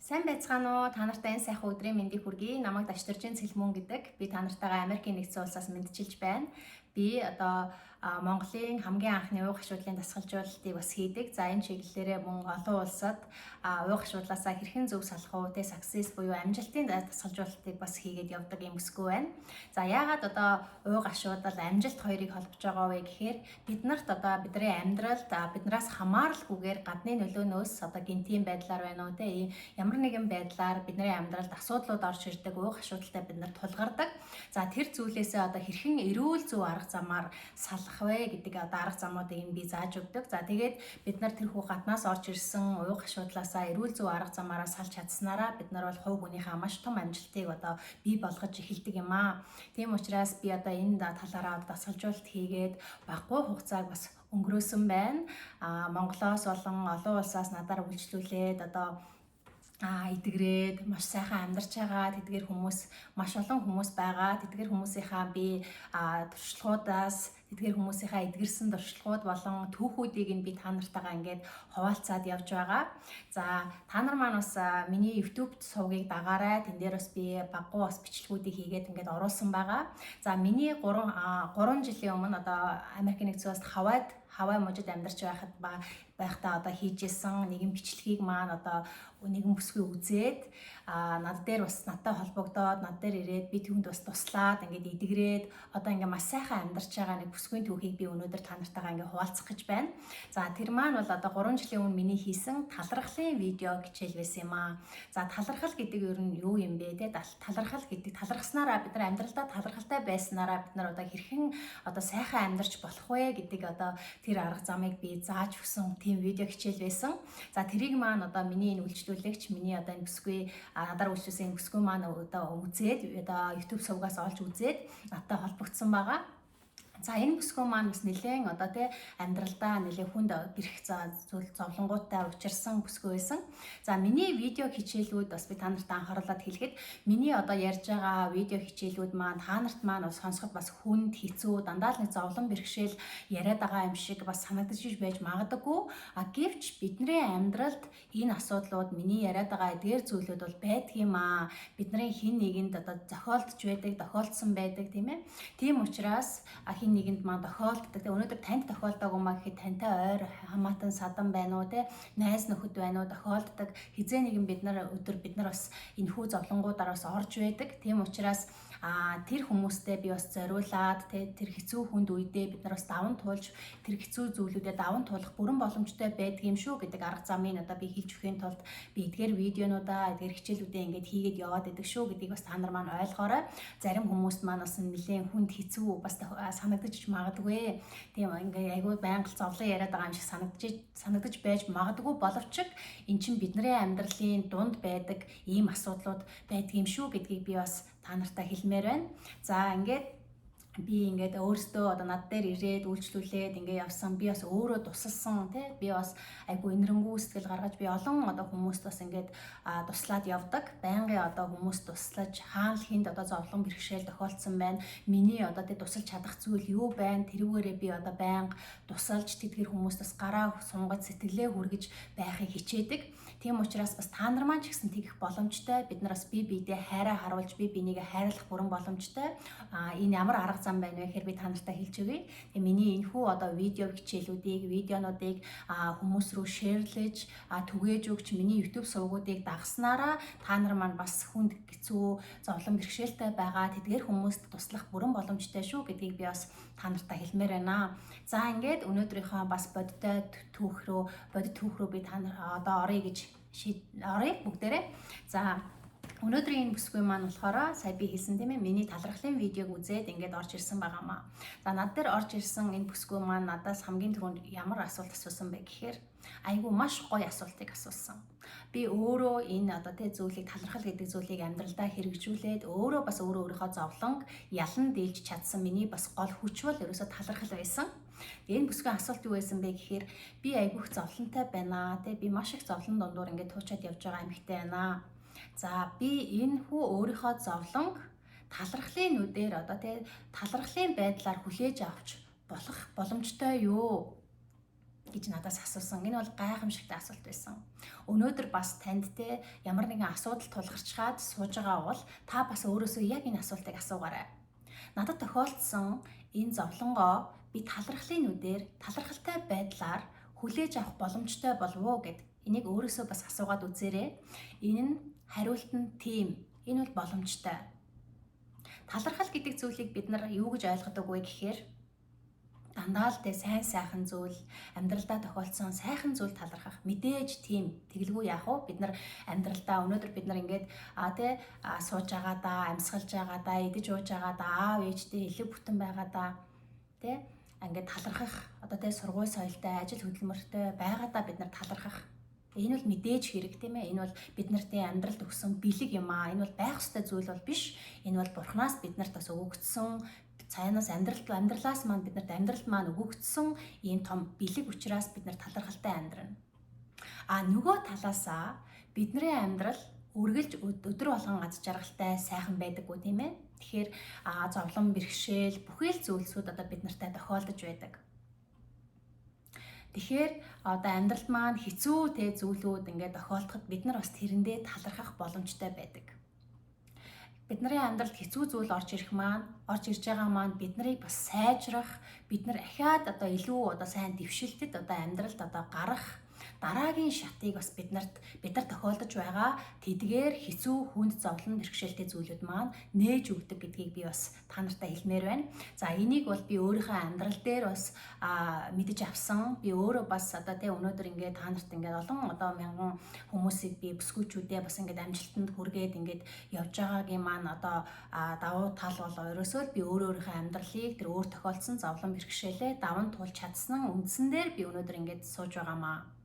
Сайн байцгаана уу? Та нартай энэ сайхан өдрийн мэндийг хүргэе. Намайг Дашдоржийн Цэлмүн гэдэг. Би та нартайгаа Америкийн нэгдсэн улсаас мэндчилж байна. Би одоо Монголын хамгийн анхны ууг гашуудлын дасгалжуулалтыг бас хийдэг. За, энэ чиглэлээрээ мөн олон улсад ууг гашуудлаасаа хэрхэн зөв салах уу, те, success буюу амжилтын дасгалжуулалтыг бас хийгээд явдаг юм өсгөө байна. За, яагаад одоо ууг гашуудал, амжилт хоёрыг холбож байгаа вэ гэхээр бид нарт одоо бидний амьдралд биднээс хамааралгүйгээр гадны нөлөөнөөс одоо гэнэтийн байдлаар байна уу, те, ямар нэгэн байдлаар бидний амьдралд асуудлууд орж ирдэг, ууг гашуудалтай бид нар тулгардаг. За, тэр зүйлээсээ одоо хэрхэн эрүүл зөв арга замаар салах вэ гэдэг одоо арга замуудыг нь би зааж өгдөг. За, тэгээд бид нар тэрхүү гаднаас орж ирсэн уйг гашуудлаасаа эрүүл зөв арга замаараа салж чадсанараа бид нар бол хувь хүнийхээ маш том амжилтыг одоо бий болгож эхэлдэг юм аа. Тийм учраас би одоо энэ талаараа дасгалжуулалт хийгээд багагүй хугацааг бас өнгөрөөсөн байна. Монголоос болон олон улсаас надаар үйлчлүүлээд одоо эдгэрээд маш сайхан амьдарч байгаа тэдгэр хүмүүс, маш олон хүмүүс байгаа. Тэдгэр хүмүүсийнхаа би туршлагуудаас, тэдгэр хүмүүсийнхаа эдгэрсэн туршлагууд болон түүхүүдийг нь би та нартайгаа ингээд хуваалцаад явж байгаа. За, та нар маань бас миний YouTube сувгийг дагаарай. Тэн дээр бас би багагүй бас бичлэгүүдийг хийгээд ингээд оруулсан байгаа. За, миний 3 3 жилийн өмнө одоо Америкийн нэгдсэн улсад Хавай мужид амьдарч байхад байхдаа одоо хийж исэн нэгэн бичлэгийг маань одоо нэгэн бүсгүй үзээд над дээр бас надтай холбогдоод, над дээр ирээд, би түүнд бас туслаад, ингээд эдгэрээд одоо ингээд маш сайхан амьдарч байгаа нэг бүсгүйн түүхийг би өнөөдөр та нартайгаа ингээд хуваалцах гэж байна. За, тэр маань бол одоо 3 жилийн өмнө миний хийсэн талархлын видео хичээл байсан юм аа. За, талархал гэдэг ер нь юу юм бэ, те? Талархал гэдэг, талархснараа, бид нар амьдралдаа талархалтай байснараа бид нар одоо хэрхэн одоо сайхан амьдарч болох вэ гэдэг одоо тэр арга замыг би зааж өгсөн тийм видео хичээл байсан. За, тэрийг маань одоо миний энэ үйлчлүүлэгч, миний одоо энэ бүсгүй, надаар үйлчлүүлсэн энэ бүсгүй маань одоо үзээд, одоо YouTube сувгаас олж үзээд надтай холбогдсон байгаа. За, энэ бүсгүй маань бас нэлээд одоо тий амьдралдаа нэлээд хүнд бэрх зүйл зовлонгуудтай учирсан бүсгүй байсан. За, миний видео хичээлүүд бас би та нарт анхааруулад хэлэхэд миний одоо ярьж байгаа видео хичээлүүд маань та нарт маань бас сонсоход бас хүнд хэцүү, дандаа л нэг зовлон бэрхшээл яриад байгаа юм шиг бас санагдаж байж магадаггүй. А гэвч бидний амьдралд энэ асуудлууд, миний яриад байгаа эдгээр зүйлүүд бол байдаг юм аа. Бидний хэн нэгэнд одоо зохиолдож байдаг, тохиолдсон байдаг, тийм ээ. Тийм учраас хэн нэгэнд маань тохиолддог. Тэгээ өнөөдөр танд тохиолдоогүй маа гэхэд тантай ойр хамаатан садан байна уу, те, найз нөхөд байна уу, тохиолддог. Хизээ нэгэн бид нар өдөр бид нар бас энэхүү зовлонгуудаар бас орж байдаг. Тийм учраас тэр хүмүүстэй би бас зориулаад, те, тэр хэцүү хүнд үедээ бид нар бас даван туулж, тэр хэцүү зүйлүүдэд даван туулах бүрэн боломжтой байдаг юм шүү гэдэг арга замыг одоо би хэлж өгөхийн тулд би эдгээр видеонуудаа, эдгээр хичээлүүдээ ингээд хийгээд яваад байдаг шүү гэдгийг бас та нар маань ойлгоорой. Зарим хүмүүст маань бас нэлээд хүнд хэцүү бас санагдаж магадгүй. Тийм, ингээ айгүй байнга зовлон яриад байгаа юм шиг санагдаж байж магадгүй боловч эн чинь бидний амьдралын дунд байдаг ийм асуудлууд байдаг юм шүү гэдгийг би бас та нартай хэлмээр байна. За, ингээд би ингээд өөртөө одоо над дээр ирээд үйлчлүүлээд ингээд явсан, би бас өөрөө тусалсан, тий, би бас айгу энэрэнгүй сэтгэл гаргаж, би олон одоо хүмүүст бас ингээд туслаад явдаг. Байнгын одоо хүмүүст туслаж, хаана л хүнд одоо зовлон бэрхшээл тохиолдсон байна, миний одоо тий тусалж чадах зүйл юу байна, тэрүүгээрээ би одоо байнга тусалж, тэдгэр хүмүүст бас гараа сунгаж, сэтгэлээ хүргэж байхыг хичээдэг. Тийм учраас бас та нар маань ч гэсэн тэгэх боломжтой. Бид нар бас бие биедээ хайраа харуулж, бие бинийгээ хайрлах бүрэн боломжтой. Энэ ямар арга зам байна вэ гэхээр би та нартай хэлж өгье. Тэгээ миний энэхүү одоо видео хичээлүүдийг, видеонуудыг хүмүүс рүү share лэж, түгээж өгч, миний YouTube сувгуудыг дагаснараа та нар маань бас хүнд хэцүү зовлон бэрхшээлтэй байгаа тэдгээр хүмүүст туслах бүрэн боломжтой шүү гэдгийг би бас та нартай хэлмээр байна. За, ингээд өнөөдрийнхөө бас бодтой түүх рүү, бодит түүх рүү би та нар одоо оръё гэж оръё бүгдээрээ. За, өнөөдрийн энэ бүсгүй маань болохоор сая би хэлсэн, тийм ээ, миний талархлын видеог үзээд ингээд орж ирсэн байгаамаа. За, над дээр орж ирсэн энэ бүсгүй маань надаас хамгийн түрүүнд ямар асуулт асуусан бэ гэхээр айгүй маш гоё асуултыг асуусан. Би өөрөө энэ одоо тэ зүйлийг, талархал гэдэг зүйлийг амьдралдаа хэрэгжүүлээд, өөрөө бас өөрөө өөрийнхөө зовлонг ялан дийлж чадсан миний бас гол хүч бол ерөөсөө талархал байсан. Тэгээ энэ бүсгүй асуулт юу байсан бэ гэхээр би айгүй их зовлонтой байна, тэ, би маш их зовлон дундуур ингээд туучаад явж байгаа эмэгтэй байна. За, би энэ хүү өөрийнхөө зовлонг талархлын нүдээр одоо тий талархлын байдлаар хүлээж авч болох боломжтой юу? гэж надаас асуусан. Энэ бол гайхамшигтай асуулт байсан. Өнөөдөр бас танд те ямар нэгэн асуудал тулгарчхаад сууж байгаа бол та бас өөрөөсөө яг энэ асуултыг асуугаарай. Надад тохиолдсон энэ зовлонгоо би талархлын нүдээр талархалтай байдлаар хүлээж авах боломжтой болов уу гэд энийг өөрөөсөө бас асуугаад үзээрэй. Энэ нь хариулт нь тийм. Энэ бол боломжтой. Талархал гэдэг зүйлийг бид нар юу гэж ойлгодог вэ гэхээр дандаа л тэ сайн сайхан зүйл, амьдралдаа тохиолдсон сайхан зүйл талархах мэдээж тийм тэгэлгүй яах вэ? Бид нар амьдралдаа өнөөдөр бид нар ингээд тэ сууж байгаадаа, амьсгалж байгаадаа, идэж ууж байгаадаа, аав ээжтэй элэг бүтэн байгаадаа тэ ингээд талархах, одоо тэ сургууль соёлтой, ажил хөдөлмөртэй байгаадаа бид нар талархах. Энэ бол мэдээж хэрэг, тийм ээ. Энэ бол бид нартын амьдралд өгсөн бэлэг юм аа. Энэ бол байх ёстой зүйл бол биш. Энэ бол Бурханаас бид нарт бас өгөгдсөн, цаанаас амьдралаас маань бид нарт амьдралд маань өгөгдсөн ийм том бэлэг учраас бид нар талархалтай амьдрна. А нөгөө талаасаа бидний амьдрал үргэлж өдөр болгон аз жаргалтай сайхан байдаггүй, тийм ээ. Тэгэхээр зовлон бэрхшээл бүхэл зүйлсүүд одоо бид нартай тохиолдож байдаг. Тэгэхээр одоо амьдралд маань хэцүү те зүйлүүд ингээд тохиолдоход бид нар бас тэрэндээ талархах боломжтой байдаг. Бидний амьдралд хэцүү зүйл орж ирэх маань, орж ирж байгаа маань бид нарыг бас сайжрах, бид нар ахиад одоо илүү одоо сайн дэвшилтэд одоо амьдралд одоо гарах дараагийн шатыг бас бид нар тохиолдож байгаа тэдгээр хэцүү хүнд зовлон бэрхшээлтэй зүйлүүд маань нээж өгдөг гэдгийг би бас та нартай хэлмээр байна. За энийг бол би өөрийнхөө амьдрал дээр бас мэдэж авсан. Би өөрөө бас одоо тэ өнөөдөр ингээд та нарт ингээд олон одоо мянган хүмүүсийг би бүсгүүчүүдээ бас ингээд амжилтанд хүргээд ингээд явж байгаагийн маань одоо давуу тал бол ерөөсөө л би өөрийнхөө амьдралыг тэр өөр тохиолдсон зовлон бэрхшээлээ даван туулж чадсан үндсэн дээр би өнөөдөр ингээд сууж байгаамаа.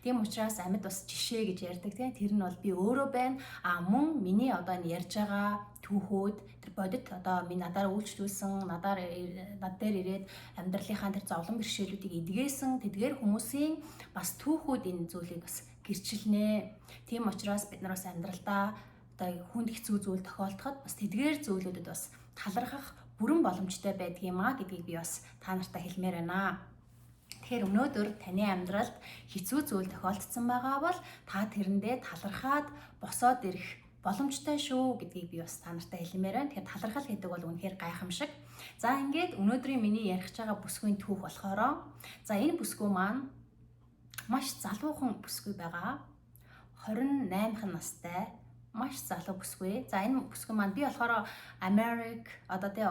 Тийм учраас амьд бас жишээ гэж ярьдаг тийм. Тэр нь бол би өөрөө байна. А мөн миний одоо энэ ярьж байгаа түүхүүд тэр бодит одоо миний надаар үйлчлүүлсэн, над дээр ирээд амьдралынхаа тэр зовлон бэрхшээлүүдийг эдгээсэн тэдгээр хүмүүсийн бас түүхүүд энэ зүйлийг бас гэрчилнэ. Тийм учраас бид нар бас амьдралдаа одоо хүнд хэцүү зүйл тохиолдоход бас тэдгээр зүйлүүдэд бас талархах бүрэн боломжтой байдгиймаа гэдгийг би бас та нартай хэлмээр байна. Тэгэхээр өнөөдөр таны амьдралд хэцүү зүйл тохиолдсон байгаа бол та тэрэндээ талархаад босоод ирэх боломжтой шүү гэдгийг би бас та нартай хэлмээр байна. Тэгэхээр талархал гэдэг бол үнэхээр гайхамшиг. За ингээд өнөөдрийн миний ярих гэж байгаа бүсгүйн түүх болохоор за энэ бүсгүй маань маш залуухан бүсгүй байгаа. 28 настай маш залуу бүсгүй. За энэ бүсгүй маань би болохоор Америк, одоо тэ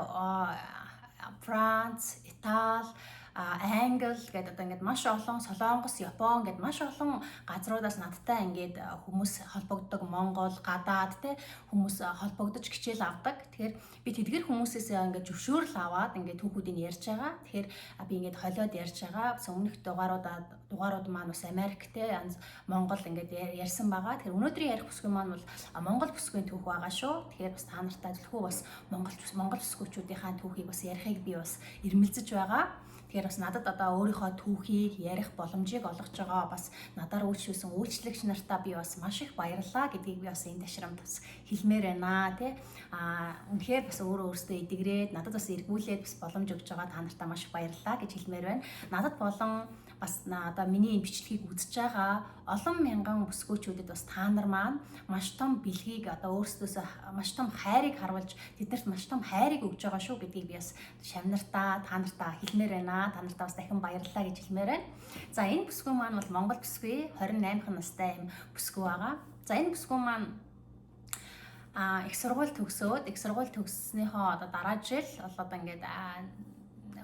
Франц, Итали, Англи гэдэг одоо ингээд маш олон, Солонгос, Япон гэдэг маш олон газруудаас надтай ингээд хүмүүс холбогддог, Монгол, гадаад те хүмүүс холбогдож хичээл авдаг. Тэгэхээр би тэдгэр хүмүүсээс ингээд зөвшөөрөл аваад ингээд түүхүүдийг ярьж байгаа. Тэгэхээр би ингээд холиод ярьж байгаа. Өмнөх дугаарууд маань бас Америк те, Монгол ингээд ярьсан байгаа. Тэгэхээр өнөөдрийн ярих бүсгүй маань бол Монгол бүсгүйн түүх байгаа шүү. Тэгэхээр бас та нартай зөвхөн бас Монгол бүсгүйчүүдийнхаа түүхийг бас ярихыг би бас эрмэлзэж байгаа. Тэгэхээр бас надад одоо өөрийнхөө түүхийг ярих боломжийг олгож байгаа бас надаар үйлчлүүлсэн үйлчлэгч нартаа би бас маш их баярлалаа гэдгийг би бас энэ ташрамд бас хэлмээр байна тий. Үнэхээр бас өөрөө өөртөө эдгэрээд надад бас эргүүлээд бас боломж өгж байгаа та нартаа маш их баярлалаа гэж хэлмээр байна. Надад болон бас одоо миний энэ бичлэгийг үзэж байгаа олон мянган бүсгүүчүүдэд бас та нар маань маш том бэлгийг одоо өөрсдөөсөө маш том хайрыг харуулж тэднэрт маш том хайрыг өгж байгаа шүү гэдгийг би бас шавнартаа та нартаа хэлмээр байна. Та нартаа бас дахин баярлалаа гэж хэлмээр байна. За энэ бүсгүй маань бол Монгол бүсгүй 28 настай юм бүсгүй байгаа. За энэ бүсгүй маань их сургууль төгсөөд, их сургууль төгссөнийхөө одоо дараа жил бол одоо ингээд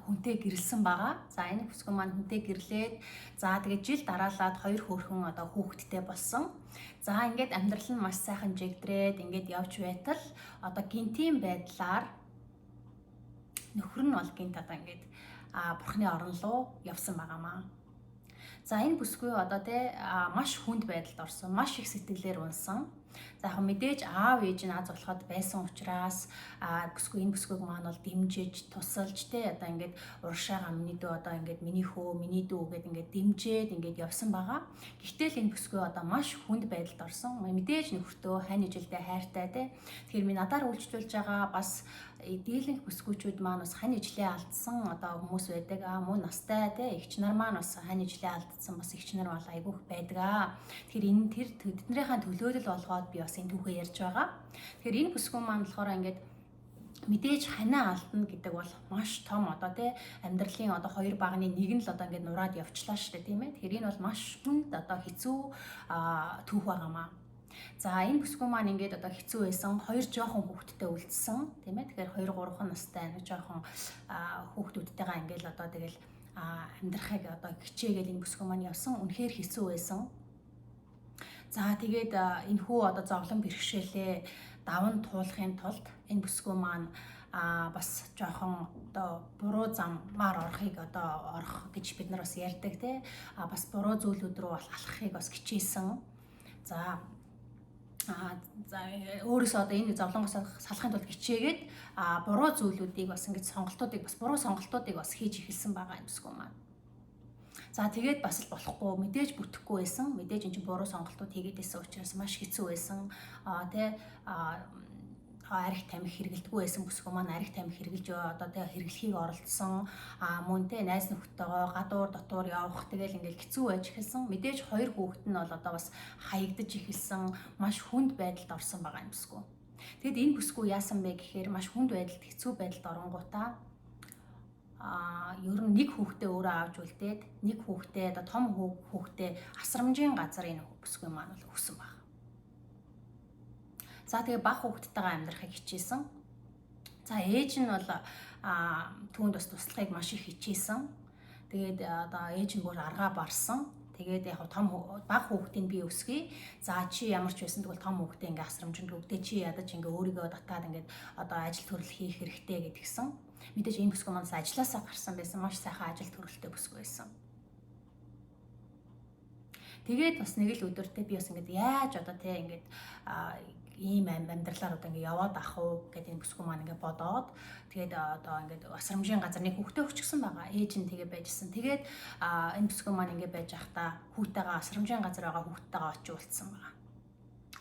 хүнтэй гэрэлсэн байгаа. За энэ бүсгүй маань хүнтэй гэрлээд за тэгээд жил дараалаад хоёр хөөрхөн одоо хүүхэдтэй болсон. За ингээд амьдрал нь маш сайхан жигдрээд ингээд явж байтал одоо гинтийн байдлаар нөхөр нь бол гинт одоо ингээд бурхны орон руу явсан байгаамаа. За энэ бүсгүй одоо те маш хүнд байдалд орсон, маш их сэтгэлээр унсан. За яг мэдээж аав ээж нь аз болоход байсан учраас бүсгүй энэ бүсгүйг маань бол дэмжиж, тусалж те одоо ингээд урагшаага миний дүү одоо ингээд миний хөө, миний дүү гэд ингээд дэмжээд ингээд явсан байгаа. Гэхдээ л энэ бүсгүй одоо маш хүнд байдалд орсон. Мэдээж нөхөртөө хань ижилдээ хайртай те. Тэгэхээр ми надаар үйлчлүүлж байгаа бас дийлэнх бүсгүйчүүд маань бас хань ижлээ алдсан одоо хүмүүс байдаг. Мөн настай те эгч нар маань бас хань ижлээ алдсан бас эгч нар бол айгүйх байдаг. Тэгэхээр энэ тэр тэднийхээ төлөөлөл болгоод би бас энэ түүхээ ярьж байгаа. Тэгэхээр энэ бүсгүй маань болохоор ингээд мэдээж ханаа алдна гэдэг бол маш том одоо тий амьдралын одоо хоёр багны нэг нь л одоо ингээд нураад явчлаа шүү дээ, тийм ээ. Тэгэхээр энэ бол маш хүнд одоо хэцүү түүх байгаамаа. За энэ бүсгүй маань ингээд одоо хэцүү байсан. Хоёр жоохон хүүхэдтэй үлдсэн, тийм ээ. Тэгэхээр 2 3 настай нэг жоохон хүүхдүүдтэйгээ ингээд одоо тэгэл амьдрахыг одоо хичээгээл энэ бүсгүй маань явсан. Үнэхээр хэцүү байсан. За тэгээд энэ хүү одоо зовлон бэрхшээлээ даван туулахын тулд энэ бүсгүй маань бас жоохон одоо буруу замаар орохыг одоо орох гэж бид нар бас ярьдаг те. Бас буруу зүйлүүд рүү алхахыг бас хичээсэн. За за өөрөөсөө одоо энэ зовлонгоос салахын тулд хичээгээд буруу зүйлүүдийг бас ингэж сонголтуудыг бас буруу сонголтуудыг бас хийж эхэлсэн байгаа юм бүсгүй маань. За тэгээд бас л болохгүй, мэдээж бүтэхгүй байсан. Мэдээж энэ чинь буруу сонголтууд хийгээд байсан учраас маш хэцүү байсан. Тэ арх тамхи хэрэглэдэггүй байсан бүсгүй маань арх тамхи хэрэглэж одоо тэ хэрэглэхийг оролдсон. Мөн тэ найз нөхдөдтэйгоо гадуур дотуур явах тэгэл ингээл хэцүү байж эхэлсэн. Мэдээж хоёр хүүхэд нь бол одоо бас хаягдаж эхэлсэн, маш хүнд байдалд орсон байгаа юм бүсгүй. Тэгэд энэ бүсгүй яасан бэ гэхээр маш хүнд байдалд, хэцүү байдалд оронгуудаа ер нь нэг хүүхдээ өөрөө авч үлдээд, нэг хүүхдээ одоо том хүүхдээ асрамжийн газар энэ бүсгүй маань бол өгсөн баг. За тэгээ баг хүүхдтэйгээ амьдрахыг хичээсэн. За ээж нь бол түүнд бас туслахыг маш их хичээсэн. Тэгээд одоо ээж нь бүр аргаа барсан. Тэгээд яг том баг хүүхдийг би өсгөе. За чи ямар ч байсан тэгвэл том хүүхдээ ингээ асрамжинд өгдөө, чи ядаж ингээ өөрийгөө татаад ингээд одоо ажил төрөл хийх хэрэгтэй гэдгсэн. Мэдээж энэ бүсгүй манаас ажилласаа гарсан байсан. Маш сайхан ажил төрөлтэй бүсгүй байсан. Тэгээд бас нэг л өдөртөө би бас ингээд яаж одоо те ингээд ийм амьдралаар одоо ингээд яваад ах уу гэдэг энэ бүсгүй маань ингээд бодоод тэгээд одоо ингээд асрамжийн газар нэг хүүхдээ өчгсөн байгаа. Ээж нь тэгээ байжсэн. Тэгээд энэ бүсгүй маань ингээд байж байхдаа хүүтэйгээ асрамжийн газар байгаа хүүхдтэйгээ очиж уулзсан байгаа.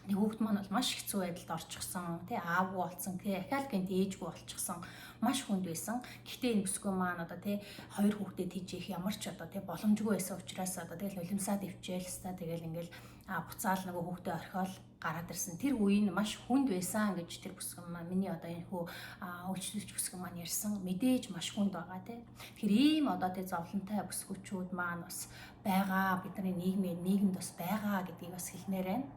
Нэг хүүхд маань бол маш хэцүү байдалд орчихсон, тий аавгүй болцсон, тий ахаал гинт ээжгүй болчихсон, маш хүнд байсан. Гэхдээ энэ бүсгүй маань одоо тий хоёр хүүхдэд тийжих ямар ч одоо тий боломжгүй байсан учраас одоо тэгэл нулимсаа дэвчээл ста тэгэл ингээл буцаал нөгөө хүүхдээ орхиол гараад ирсэн. Тэр үе нь маш хүнд байсан гэж тэр бүсгүй маань миний одоо энэ хүү үйлчлүүлч бүсгүй маань ярьсан. Мэдээж маш хүнд байгаа тий. Тэгэхээр ийм одоо тий зовлонтой бүсгүүчүүд маань бас байгаа. Бидний нийгэмд бас байгаа гэдгийг бас хэлмээр байна.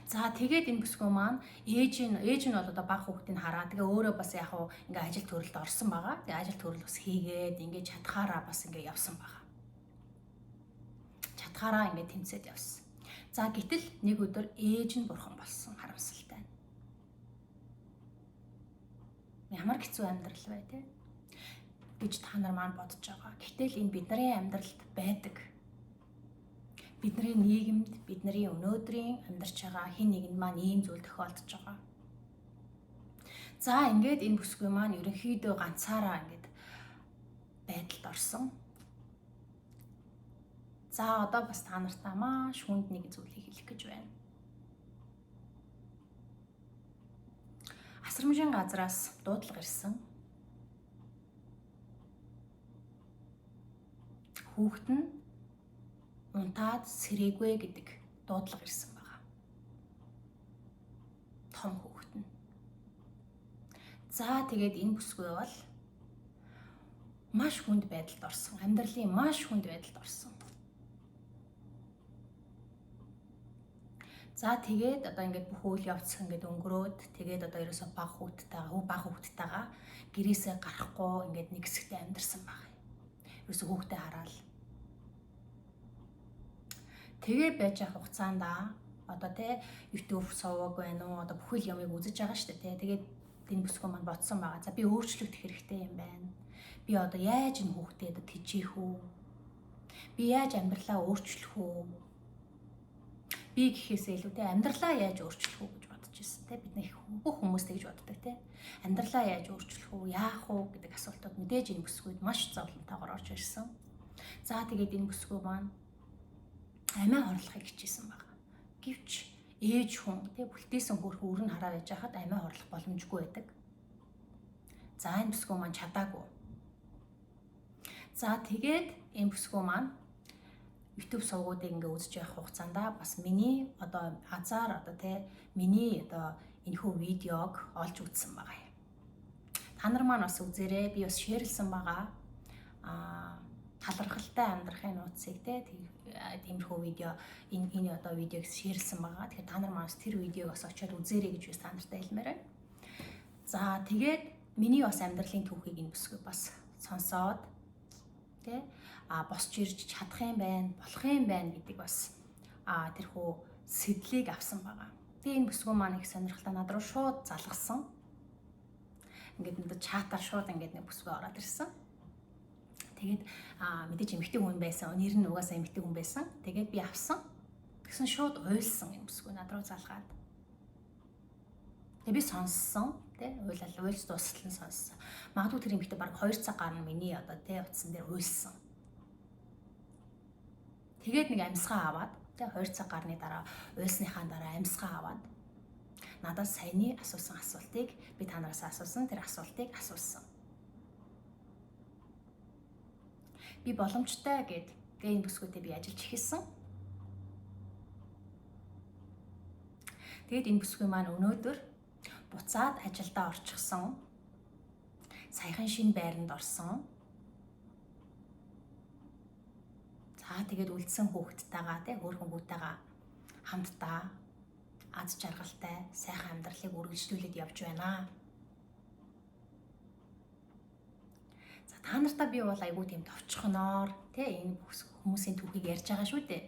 За тэгээд энэ бүсгүй маань ээж нь бол одоо баг хүүхдийг хараа. Тэгээ өөрөө бас яг хуу ингээ ажил төрөлд орсон байгаа. Тэгээ ажил төрөл бас хийгээд ингээ чадхаараа бас ингээ явсан байгаа. Чадхаараа ингээ тэмцээд явсан. За гэтэл нэг өдөр ээж нь бурхан болсон, харамсалтай. Ямар хэцүү амьдрал вэ те гэж та нар маань бодож байгаа. Гэтэл энэ бидний амьдралд байдаг. Бидний нийгэмд, бидний өнөөдрийн амьдарч байгаа хин нэгэнд маань ийм зүйл тохиолдож байгаа. За ингээд энэ бүсгүй маань ерөнхийдөө ганцаараа ингээд байдалд орсон. За одоо бас та нартаа маш хүнд нэг зүйлийг хэлэх гэж байна. Асрамжийн газраас дуудлага ирсэн. Хүүхэд нь унтаад сэрээгүй гэдэг дуудлага ирсэн байгаа. Том хүүхэд нь. За тэгээд энэ бүсгүй бол маш хүнд байдалд орсон. Амьдралын маш хүнд байдалд орсон. За тэгээд одоо ингээд бүх үйл явц ингээд өнгөрөөд тэгээд одоо ерөөсөө баг хүүхдтэйгээ гэрээсээ гарахгүй ингээд нэг хэсэгтээ амьдарсан баг. Ерөөсөө хүүхдээ хараал. Тэгээ байж явах хугацаанд одоо те YouTube суваг байна уу, одоо бүхэл юмыг үзэж байгаа шүү дээ те. Тэгээд энэ бүсгүй маань бодсон байгаа. За би өөрчлөгдөх хэрэгтэй юм байна. Би одоо яаж энэ хүүхдээ одоо тэжээх үү? Би яаж амьдралаа өөрчлөх үү? Би гэхээсээ илүү те амьдралаа яаж өөрчлөх үү гэж бодож ирсэн те. Бид нэг бүх хүмүүс тэгж боддог те. Амьдралаа яаж өөрчлөх үү, яах уу гэдэг асуултууд мэдээж энэ бүсгүйд маш зовлонтойгоор орж ирсэн. За тэгээд энэ бүсгүй маань амиа хорлохыг хичээсэн байна. Гэвч ээж хүн те бүлтээсэн хөрхөн өрн хараа байж хахад амиа хорлох боломжгүй байдаг. За энэ бүсгүй маань чадаагүй. За тэгээд энэ бүсгүй маань YouTube сувгуудыг ингээ үзэж явах хугацаанд бас миний одоо азар одоо те миний одоо энэхүү видеог олж үзсэн байгаа юм. Та нар маань бас үзээрэй. Би бас шеэрлсэн байгаа. Талархалтай амьдрахын нууцыг те тиймэрхүү видео энэ одоо видеог шеэрлсэн байгаа. Тэгэхээр та нар маань бас тэр видеог бас очиод үзээрэй гэж би та нартай хэлмээр байна. За тэгээд миний бас амьдралын түүхийг энэ бүсгүй бас сонсоод тэ босч ирж чадах юм байна, болох юм байна гэдэг бас тэрхүү сэтлийг авсан байгаа. Тэгээ энэ бүсгүй маань их сонирхолтой над руу шууд залгасан. Ингээд надад чатаар шууд ингээд нэг бүсгүй ороод ирсэн. Тэгээд мэдээж эмэгтэй хүн байсан. Нэр нь угаасаа эмэгтэй хүн байсан. Тэгээд би авсан. Тэгсэн шууд уйлсан энэ бүсгүй над руу залгаад. Тэгээ би сонссон, тэ уйлал уйлж дуустал нь сонссон. Магадгүй тэр эмэгтэй баг 2 цаг гарна миний одоо тэ утсан дээр уйлсан. Тэгээд нэг амьсгаа аваад тэ 2 цаг гарны дараа уйлсныхаа дараа амьсгаа аваад надаас саяны асуусан асуултыг би та нараас асуусан тэр асуултыг асуусан. Би боломжтой гэд тэгээ энэ бүсгүйтэй би ажиллаж эхэлсэн. Тэгээд энэ бүсгүй маань өнөөдөр буцаад ажилдаа орчихсон. Саяхан шинэ байранд орсон. За тэгээд үлдсэн хүүхэдтэйгээ тэ хөөрхөн хүүтэйгээ хамтдаа аз жаргалтай сайхан амьдралыг үргэлжлүүлээд явж байна. За та нартаа би бол айгүй тийм товчхоноор тэ энэ хүмүүсийн түүхийг ярьж байгаа шүү дээ.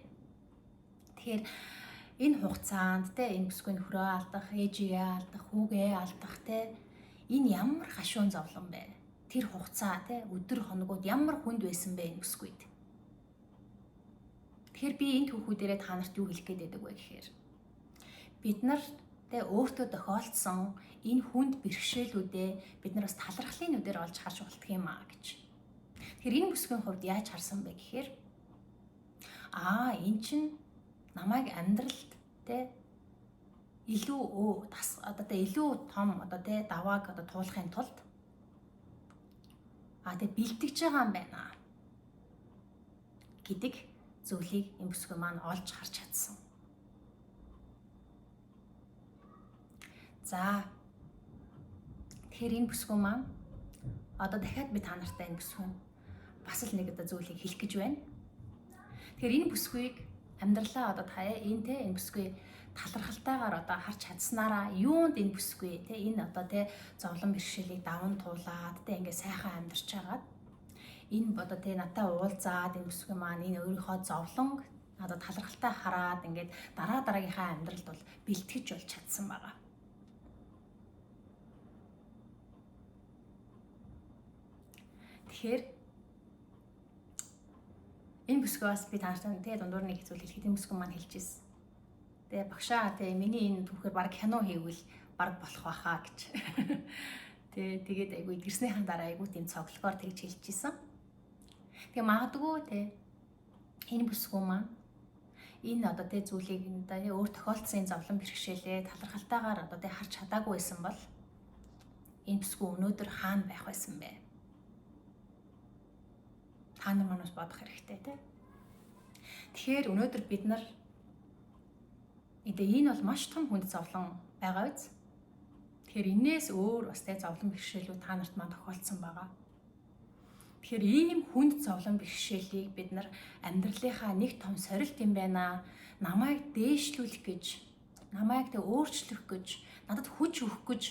Тэгэхээр энэ хугацаанд тэ энэ бүсгүй нөхрөө алдах, ээжигээ алдах, хүүгээ алдах тэ энэ ямар хашуун зовлон бэ? Тэр хугацаа тэ өдөр хоногуд ямар хүнд байсан бэ энэ бүсгүйд? Тэгэхээр би энэ түүхүүдээрээ та нарт юу хэлэх гээд байдаг вэ гэхээр бид нар тэ өөртөө тохиолдсон энэ хүнд бэрхшээлүүдээ бид нар бас талархлын нүдээр олж харж болтго юм а гэж. Тэгэхээр энэ бүсгүйн хувьд яаж харсан бэ гэхээр эн чинь намайг амьдралд тэ илүү одоо тэ илүү том одоо тэ давааг одоо туулахын тулд тэ бэлтгэж байгаа юм байна гэдэг зүйлийг энэ бүсгүй маань олж харж чадсан. За тэгэхээр энэ бүсгүй маань одоо дахиад би та нартай энэ бүсгүй бас л нэг одоо зүйлийг хэлэх гэж байна. Тэгэхээр энэ бүсгүйг амьдралаа одоо та энэ те энэ бүсгүй талархалтайгаар одоо харж чадсанараа юунд энэ бүсгүй те энэ одоо те зовлон бэрхшээлийг даван туулаад те ингээ сайхан амьдарч хагаад энэ одоо те надтай уулзаад энэ бүсгүй маань энэ өөрийнхөө зовлон одоо талархалтай хараад ингээд дараа дараагийнхаа амьдралд бол бэлтгэж болж чадсан байгаа. Тэгэхээр энэ бүсгүй бас би та нартай тэгээ дундуур нэг зүйл хэлэхэд энэ бүсгүй маань хэлж ирсэн. Тэгээ багшаа тэгээ миний энэ түүхээр баг кино хийвэл баг болох байхаа гэж. Тэгээ тэгээд айгүй идгэрснийхэн дараа айгүй тийм цоглогоор тэгж хэлж ирсэн. Тэгээ магадгүй тэ энэ бүсгүй маань энэ одоо тэ зүйлийг энэ өөр тохиолдсон зовлон бэрхшээлээ талархалтайгаар одоо тэ харж чадаагүй байсан бол энэ бүсгүй өнөөдөр хаана байх байсан бэ? Та нар манаас бодох хэрэгтэй тий. Тэгэхээр өнөөдөр бид нар энэ бол маш том хүнд зовлон байгаа биз? Тэгэхээр энээс өөр бас тэ зовлон бэрхшээлүүд та нарт маань тохиолдсон байгаа. Тэгэхээр ийм хүнд зовлон бэрхшээлийг бид нар амьдралынхаа нэг том сорилт юм байна. Намайг дээшлүүлэх гэж, намайг тэ өөрчлөх гэж, надад хүч өгөх гэж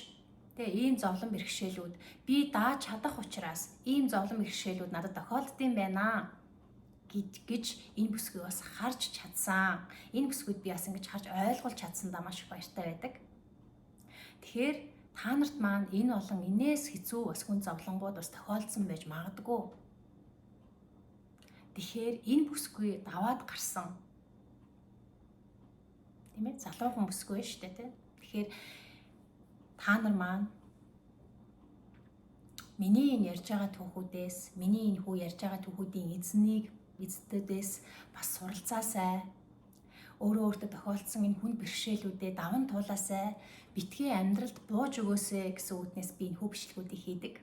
тэгээ ийм зовлон бэрхшээлүүд би дааж чадах учраас ийм зовлон бэрхшээлүүд надад тохиолдсон байна гэж энэ бүсгүй бас харж чадсан. Энэ бүсгүйд би бас ингэж харж ойлгуулж чадсандаа маш их баяртай байдаг. Тэгэхээр та нарт маань энэ болон энээс хэцүү бас хүн зовлонгууд бас тохиолдсон байж магадгүй. Тэгэхээр энэ бүсгүй даваад гарсан. Тийм ээ? Залуухан бүсгүй шүү дээ, тийм. Тэгэхээр та нар маань миний энэ ярьж байгаа түүхүүдээс, миний энэ хүү ярьж байгаа түүхүүдийн эзнийг эздүүдээс бас суралцаасай. Өөрөө өөртөө тохиолдсон энэ хүнд бэрхшээлүүдэд даван туулаасай, битгий амьдралд бууж өгөөсэй гэсэн үднээс би энэ хүү бичлэгүүдийг хийдэг.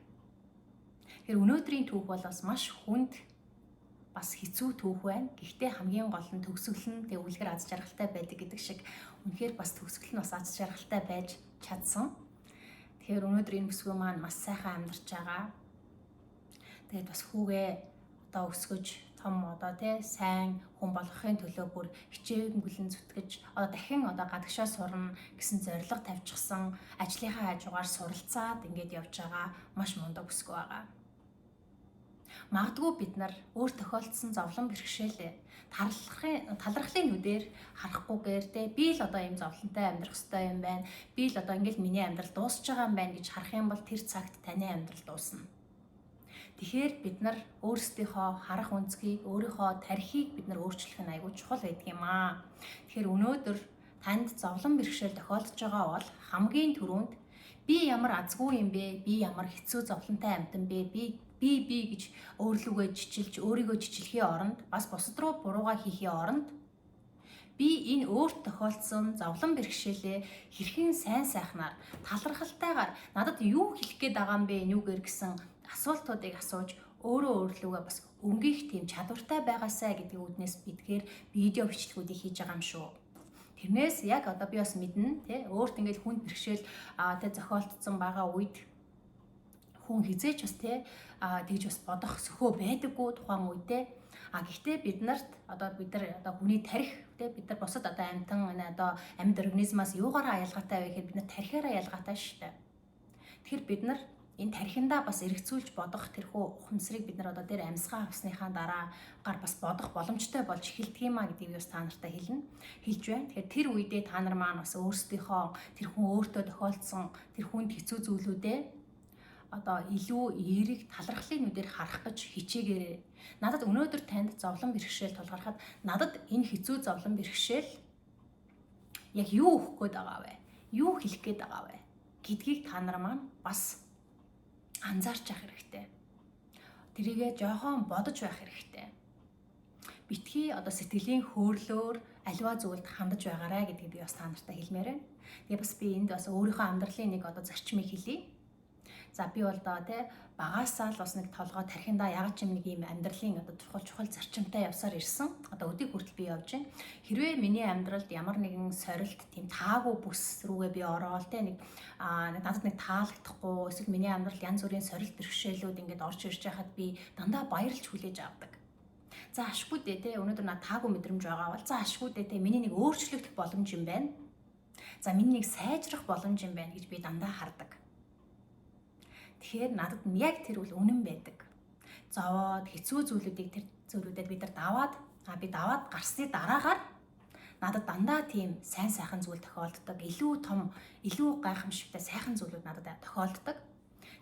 Тэгэхээр өнөөдрийн түүх бол бас маш хүнд, бас хэцүү түүх байна. Гэхдээ хамгийн гол нь төгсгөл нь тэг үлгэр аз жаргалтай байдаг гэдэг шиг үнэхээр бас төгсгөл нь бас аз жаргалтай байж чадсан. Тэгэхээр өнөөдөр энэ бүсгүй маань маш сайхан амьдарч байгаа. Тэгээд бас хүүгээ одоо өсгөж том одоо тий сайн хүн болгохын төлөө бүр хичээнгүлэн зүтгэж, одоо дахин одоо гадагшаа сурна гэсэн зорилго тавьчихсан, ажлынхаа хажуугаар суралцаад ингээд явж байгаа маш мундаг бүсгүй байгаа. Магадгүй бид нар өөр тохиолдсон зовлон бэрхшээлээ талархлын нүдээр харахгүйгээр те, би л одоо ийм зовлонтой амьдрах ёстой юм байна. Би л одоо ингээл миний амьдрал дуусч байгаа юм байна гэж харах юм бол тэр цагт таны амьдрал дуусна. Тэгэхээр бид нар өөрсдийнхөө харах өнцгийг, өөрийнхөө тархийг бид нар өөрчлөх нь айгүй чухал байдаг юм аа. Тэгэхээр өнөөдөр танд зовлон бэрхшээл тохиолдож байгаа бол хамгийн түрүүнд би ямар азгүй юм бэ? Би ямар хэцүү зовлонтой амьтан бэ? Би би би гэж өөрлөгөө жичилж, өөрийгөө жичлэхийн оронд, бас бусад руу бурууга хийхийн оронд би энэ өөрт тохиолдсон зовлон бэрхшээлээ хэрхэн сайн сайхнаар, талархалтайгаар надад юу хэлэх гээд байгаа юм бэ энүүгээр гэсэн асуултуудыг асууж өөрөө өөрлөгөө бас өнгөх тийм чадвартай байгаасай гэдэг үүднээс бидгээр видео бичлэгүүдийг хийж байгаа юм шүү. Тэрнээс яг одоо би бас мэднэ тий, өөрт ингээд хүнд бэрхшээл тий зохиолдсон байгаа үед хүн хизээч бас тий тэгж бас бодох сөхөө байдаггүй тухайн үедээ. А гэхдээ бид нарт одоо бид нар одоо хүний тарих тий, бид нар бусад одоо амьтан энэ одоо амьд организмаас юугаараа ялгаатай вэ гэхээр бид нар тархиараа ялгаатай шүү дээ. Тэгэхээр бид нар энэ тархиндаа бас эргцүүлж бодох тэрхүү ухамсарыг бид нар одоо тэр амьсгаа авсныхаа дараа гар бас бодох боломжтой болж эхэлдэг юм а гэдгийг бас та нартай хэлнэ. Хэлж байна. Тэгэхээр тэр үедээ та нар маань бас өөрсдийнхөө тэр хүн өөртөө тохиолдсон тэр хүнд хэцүү зүйлүүдээ одоо илүү эерэг талархлын нүдээр харах гэж хичээгээрэй. Надад өнөөдөр танд зовлон бэрхшээл тулгархад надад энэ хэцүү зовлон бэрхшээл яг юу өгөх гээд байгаа вэ? Юу хэлэх гээд байгаа вэ гэдгийг та нар маань бас анзаарч явах хэрэгтэй. Тэрийгээ жоохон бодож байх хэрэгтэй. Битгий одоо сэтгэлийн хөөрлөөр аливаа зүйлд хандаж байгаарай гэдгийг би бас та нартай хэлмээр байна. Тэгээ бас би энд бас өөрийнхөө амьдралын нэг одоо зарчмыг хэлье. За, би бол доо те багасаа л бас нэг толгой тархиндаа яг ч юм нэг юм амьдралын одоо чухал чухал зарчимтай явсаар ирсэн. Одоо өдийг хүртэл би явж байна. Хэрвээ миний амьдралд ямар нэгэн сорилт, тийм таагүй бүс рүүгээ би ороод те нэг надад нэг таалагдахгүй эсвэл миний амьдрал янз бүрийн сорилт бэрхшээлүүд ингээд орж ирж байхад би дандаа баярлж хүлээж авдаг. За, ашгүй дээ те, өнөөдөр над таагүй мэдрэмж байгаа бол за ашгүй дээ те, миний нэг өөрчлөгдөх боломж юм байна. За, миний нэг сайжрах боломж юм байна гэж би дандаа хардаг. Тэгэхээр надад яг тэр үл үнэн байдаг. Зовоод хэцүү зүйлүүдийг тэр зүйлүүдэд бид нар даваад би даваад гарсны дараагаар надад дандаа тийм сайн сайхан зүйл тохиолддог. Илүү том, илүү гайхамшигтай сайхан зүйлүүд надад тохиолддог.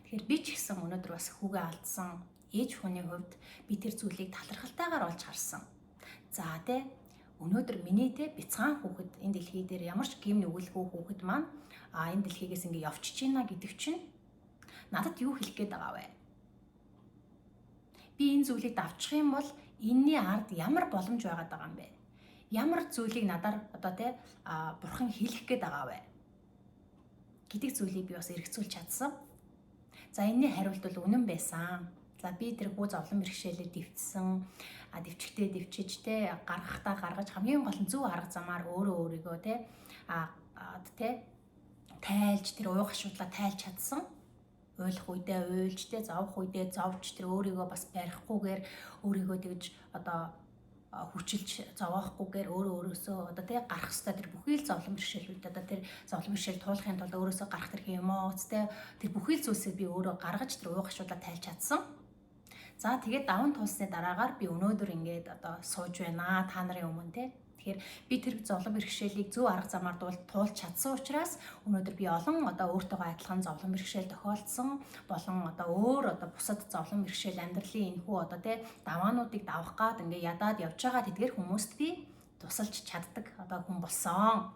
Тэгэхээр би ч гэсэн өнөөдөр бас хүүгээ алдсан ээж хүний хувьд би тэр зүйлийг талархалтайгаар олж харсан. За тэ, өнөөдөр миний тэ бяцхан хүүхэд энэ дэлхий дээр ямар ч гэм нүгэлгүй хүүхэд маань энэ дэлхийгээс ингэ явчихж байна гэдэг чинь надад юу хэлэх гээд байгаа вэ? Би энэ зүйлийг давчих юм бол энэний ард ямар боломж байгаад байгаа юм бэ? Ямар зүйлийг надаар одоо тэ бурхан хэлэх гээд байгаа вэ гэдэг зүйлийг би бас эргцүүлж чадсан. За, энэний хариулт бол үнэн байсан. За, би тэр хүү зовлон бэрхшээлээ дэвтсэн. Дэвчгтээ дэвчиж те гаргахтаа гаргаж, хамгийн гол нь зөв арга замаар өөрөө өөрийгөө те те тайлж, тэр ууг ашуудлаа тайлж чадсан. Уйлах үедээ уйлж те, зовх үедээ зовж, тэр өөрийгөө бас барихгүйгээр, өөрийгөө тэгж одоо хүчилж зовоохгүйгээр өөрөө өөрөөсөө одоо тий гарах ёстой тэр бүхий л зовлон бэрхшээлүүд, одоо тэр зовлон бэрхшээл туулахын тулд өөрөөсөө гарах тэр эмоц те, тэр бүхий л зүйлсийг би өөрөө гаргаж, тэр ууг ашуудлаа тайлж чадсан. За, тэгээд даван туулсны дараагаар би өнөөдөр ингээд одоо сууж байна та нарын өмнө те. Тэгэхээр би тэр зовлон бэрхшээлийг зөв арга замаар туулж чадсан учраас өнөөдөр би олон одоо өөртөөгөө адилхан зовлон бэрхшээл тохиолдсон болон одоо өөр одоо бусад зовлон бэрхшээл, амьдралын энэхүү одоо тий даваануудыг давах гад ингээ ядаад явж байгаа тэдгэр хүмүүст би тусалж чаддаг одоо хүн болсон.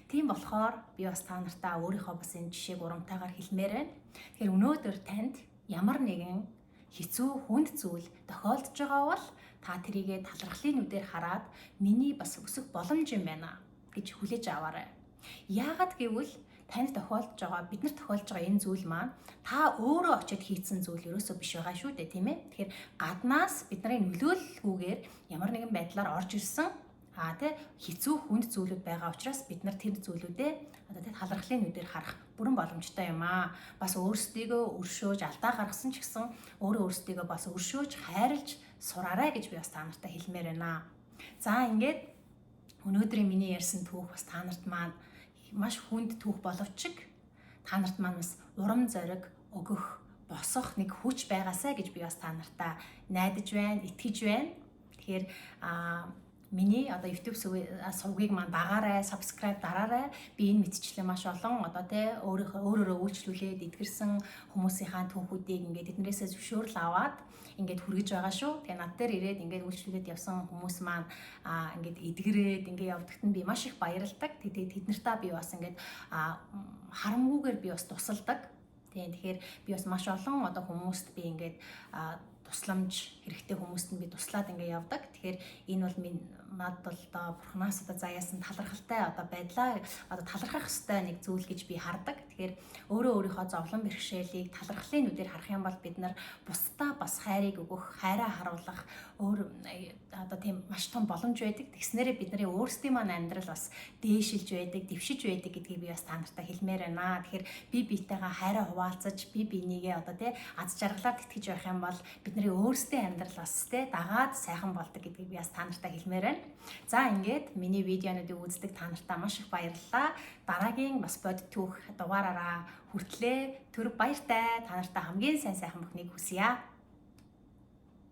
Тийм болохоор би бас та нартаа өөрийнхөө бас энэ жишээг урамтайгаар хэлмээр байна. Тэгэхээр өнөөдөр танд ямар нэгэн хэцүү хүнд зүйл тохиолдож байгаа бол та тэрийгэ талархлын нүдээр хараад миний бас өсөх боломж юм байна гэж хүлээж аваарай. Яагаад гэвэл танд тохиолдож байгаа, биднэрт тохиолдож байгаа энэ зүйл маань та өөрөө очиод хийцэн зүйл ерөөсөө биш байгаа шүү дээ, тийм ээ. Тэгэхээр гаднаас бидний нөлөөлөлгүйгээр ямар нэгэн байдлаар орж ирсэн тий хэцүү хүнд зүйлүүд байгаа учраас бид нар тэр зүйлүүдээ одоо тий талархлын нүдээр харах бүрэн боломжтой юм аа. Бас өөрсдийгөө өршөөж алдаа гаргасан ч гэсэн өөрөө өөрсдийгөө бас өршөөж хайрлж сураарай гэж би бас та нартай хэлмээр байна. За, ингээд өнөөдрийн миний ярьсан түүх бас та нарт маань маш хүнд түүх боловч та нарт маань бас урам зориг өгөх, босох нэг хүч байгаасай гэж би бас та нартаа найдаж байна, итгэж байна. Тэгэхээр миний одоо YouTube сувгийг маань дагаарай, subscribe дараарай. Би энэ мэтчлэн маш олон одоо тий өөрийнхөө өөрөөрөө үйлчлүүлээд эдгэрсэн хүмүүсийнхаа түүхүүдийг ингээд эднэрээсээ зөвшөөрөл аваад ингээд хүргэж байгаа шүү. Тэгээ над дээр ирээд ингээд үйлчлүүлээд явсан хүмүүс маань ингээд эдгэрээд ингээд явдагт нь би маш их баярлдаг. Тэгээд тэд нартаа би бас ингээд харамгүйгээр би бас тусалдаг. Тийм, тэгэхээр би бас маш олон одоо хүмүүст би ингээд тусламж хэрэгтэй хүмүүст нь би туслаад ингээ явдаг. Тэгэхээр энэ бол минь над бол одоо бурхнаас одоо заяасан талархалтай одоо байдлаа, одоо талархах ёстой нэг зүйл гэж би хардаг. Тэгэхээр өөрөө өөрийнхөө зовлон бэрхшээлийг талархлын нүдээр харах юм бол бид нар бусдаа бас хайрыг өгөх, хайраа харуулах өөр одоо тийм маш том боломж байдаг. Тэгснээрээ бидний өөрсдийн маань амьдрал бас дээшилж байдаг, дэвшиж байдаг гэдгийг би бас та нартай хэлмээр байна. Тэгэхээр би биетэйгээ хайраа хуваалцаж, би бинийгээ одоо тий аз жаргалаар тэтгэж байх юм бол бидний өөрсдийн амьдрал бас тий дагаад сайхан болдог гэдгийг би бас та нартай хэлмээр байна. За, ингээд миний видеонуудыг үздэг та нартаа маш их баярлалаа. Дараагийн бас бодит түүх дугаараараа хүртлээ. Түр баяртай, та нартаа хамгийн сайн сайхан бүхнийг хүсье.